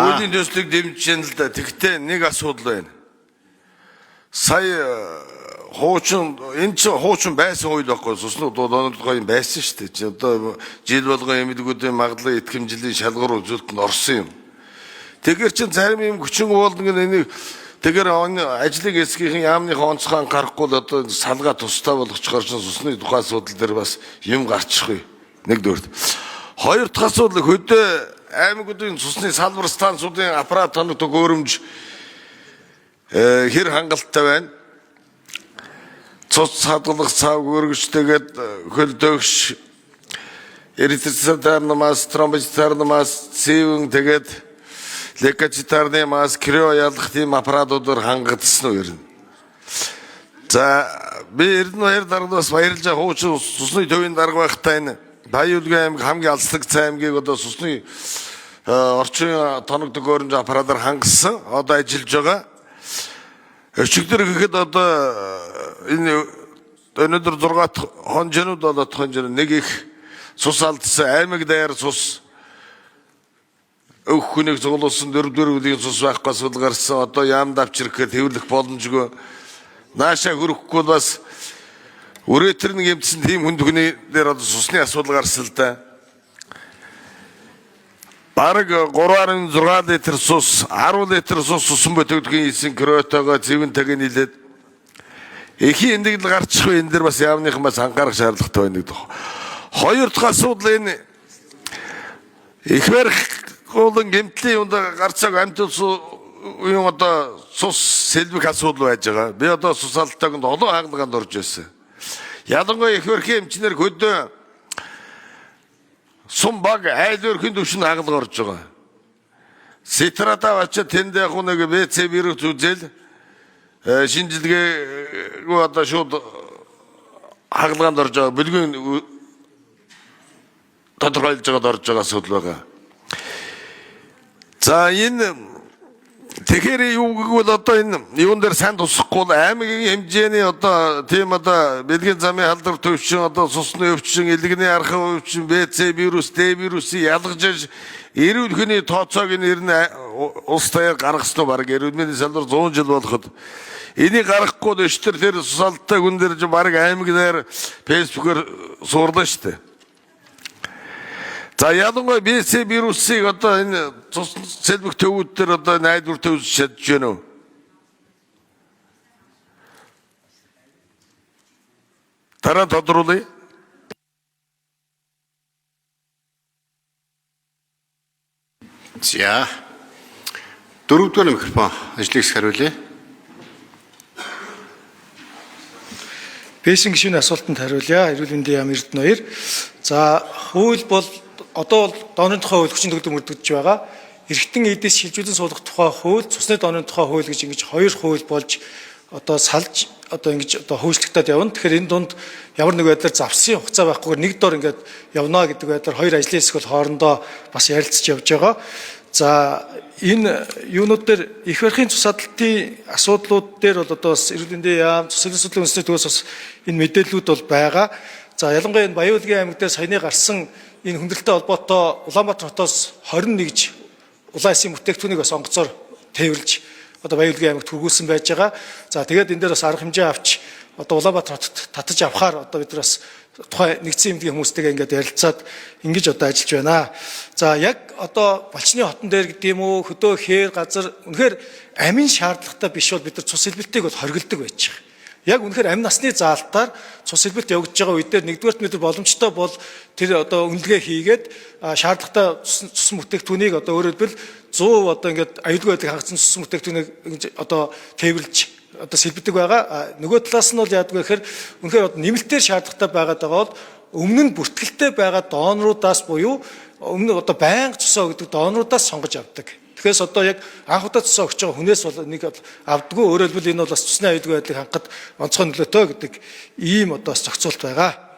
Хуулийн төслийг дэмжиж байна л да. Тэгэхдээ нэг асуудал байна. Сая хуучин энэ чинь хуучин байсан хууль байхгүй, цусны донордгоо юм байсан шүү дээ. Чи одоо жил болгон эмнэлгүүдийн магадлан итгэмжлийн шалгуур үзүүлэлтэнд орсон юм. Тэгэхээр чин зарим юм хүчин уулна гэн энийг тэгэхээр ажлын хэсгийнхэн яамныхан онцгой анхаарахгүй л одоо салгаа тусдаа болгочхоор чин цусны тухай асуудал дээр бас юм гарчихгүй. Нэгдүгээрт. Хоёр дахь асуудал хөдөө аймагуудын цусны салбар станцуудын аппарат тоног төхөөрөмж хэр хангалттай байна? Цус хадгалах цав өргөжтэйгээд хөлдөөгш эритроцитарны мас, тромбоцитарны мас, цэвэн тэгээд лейкоцитарны мас, крио ялах тийм аппаратуудаар хангагдсан уу ер нь? За би Эрдэнэ баяр даргад бас баярлж байгаа. Хуучин цусны төвийн дарга байхдаа энэ Баян аймаг хамгийн алслаг аймгийг одоо цусны орчин тоног төхөөрөмж аппаратаар хангасан. Одоо ажиллаж байгаа. Өчигдөр гэхэд одоо энэ өнөөдөр 6 дахь хонжинууд 7 дахь хонжин нэг их цус алдсан аймаг даяар цус өөх хүнийг цуглуулсан 4-р үеийн цус байхгүй асуудал гарсан. Одоо яамд авч ирэхэд хэвлэх боломжгүй. Наашаа хөрөхгүй бас үретэр нэг юмцсан тийм хүнд хүний дээр одоо цусны асуудал гарсан л да. Бараг 3.6 литр цус, 10 литр цус сусан бүтээгдэхүүн хийсэн криотойгоо зэвэн таг нийлээд эхийн эндэг л гарчихгүй, энэ дээр бас яамныхан бас анхаарах шаардлагатай байна гэдэг. Хоёр дахь асуудал энэ их барих гуулан гэмтлийн юунд гарцааг амьд ус юм одоо цус сэлбэх асуудал байж байгаа. Би одоо цус алдтайг олон хагалгаанд орж байсан. Ялангуяа их бархийн эмчнэр хөдөө сум баг айл өрхийн түвшинд хагалгаа орж байгаа. Цитрата очиж тэнд яг нэг ВЦ вирус үзэл шинжилгээгүй одоо шууд хагалгаанд орж байгаа. Бүлгийн тодорхойлж байгаад орж байгаа асуудал байгаа. За энэ тэгэхээр юу гэвэл одоо энэ юун дээр сайн тусахгүй бол аймгийн хэмжээний одоо тийм одоо бэлгийн замын халдвар төвшин, одоо цусны өвчин, элэгний архав өвчин, ВЦ вирус, Д вирусыг ялгаж эрүүл хүний тооцоог энэ ер нь улс даяар гаргасан уу, баг эрүүл мэндийн салбар 100 жил болоход энийг гаргахгүй л өчтөр тэр цус алдтай хүн дээр баг аймаг даяар фэйсбүүкээр суурлаа шүү дээ. За ялангуяа ВЦ вирусыг одоо энэ цус сэлбэх төвүүд дээр одоо найдвартай үзэж чадж байна уу? Дараа тодруулъя. За. Дөрөвдүгээр микрофон ажлыг хэсэг хариулъя. Бэсэн гишүүний асуултанд хариулъя. Эрүүл мэндийн яам Эрдэнэ хоёр. За хууль бол одоо бол донорын тухай хууль хүчин төгөлдөр мөрдөгдөж байгаа. Эргэтэн эдээс шилжүүлэн суулгах тухай хууль, цусны донорын тухай хууль гэж ингэж хоёр хууль болж одоо салж одоо ингэж одоо хөөцлөгдөд явна. Тэгэхээр энэ дунд ямар нэг байдлаар завсын хугацаа байхгүйгээр нэг дор ингээд явна гэдэг байдлаар хоёр ажлын хэсэг бол хоорондоо бас ярилцж явж байгаа. За энэ юунууд дээр их барихын цус хадалтын асуудлууд дээр бол одоо бас эрүүл мэндийн яам, цус судлалын үндэсний төвөөс бас энэ мэдээллүүд бол байгаа. За ялангуяа энэ Баян-Улгийн аймаг дээр саяны гарсан энэ хүндрэлтэй холбоотой Улаанбаатар хотоос 21 улаан эсийн бүтээгдэхүүнийг бас онгоцоор тээвэрлж одоо Баян-Улгийн аймагт хүргүүлсэн байж байгаа. За тэгээд энэ дээр бас арга хэмжээ авч одоо Улаанбаатар хотод татаж авахар одоо бид нар бас тухайн нэгдсэн эмнэлгийн хүмүүстэйгээ ингээд ярилцаад ингэж одоо ажиллаж байна. За яг одоо Балчны хотон дээр гэдэг юм уу, хөдөө хээр газар үнэхээр амин шаардлагатай биш бол бид нар цус сэлбэлтийг бол хоригддаг байж байгаа. Яг үнэхээр амин насны заалтаар цус сэлбэлт явагдаж байгаа үе дээр нэгдүгээрт бид нар боломжтой бол тэр одоо үнэлгээ хийгээд шаардлагатай цус бүтээгдэхүүнийг одоо өөрөөр хэлбэл 100 одоо ингээд аюулгүй байдлыг хангасан цус бүтээгдэхүүнийг ингэж одоо тээвэрлж одоо сэлбэдэг байгаа. Нөгөө талаас нь бол яадаг вэ гэхээр үнэхээр одоо нэмэлтээр шаардлагатай байгаад байгаа бол өмнө нь бүртгэлтэй байгаа донорудаас буюу өмнө одоо байнга цусаа өгдөг донорудаас сонгож авдаг. Тэгэхээр одоо яг анх удаа цусаа өгч байгаа хүнээс бол нэг авдаггүй. Өөрөөр хэлбэл энэ бол бас цусны аюулгүй байдлыг хангахад онцгой нөлөөтэй гэдэг ийм одоо бас зохицуулт байгаа.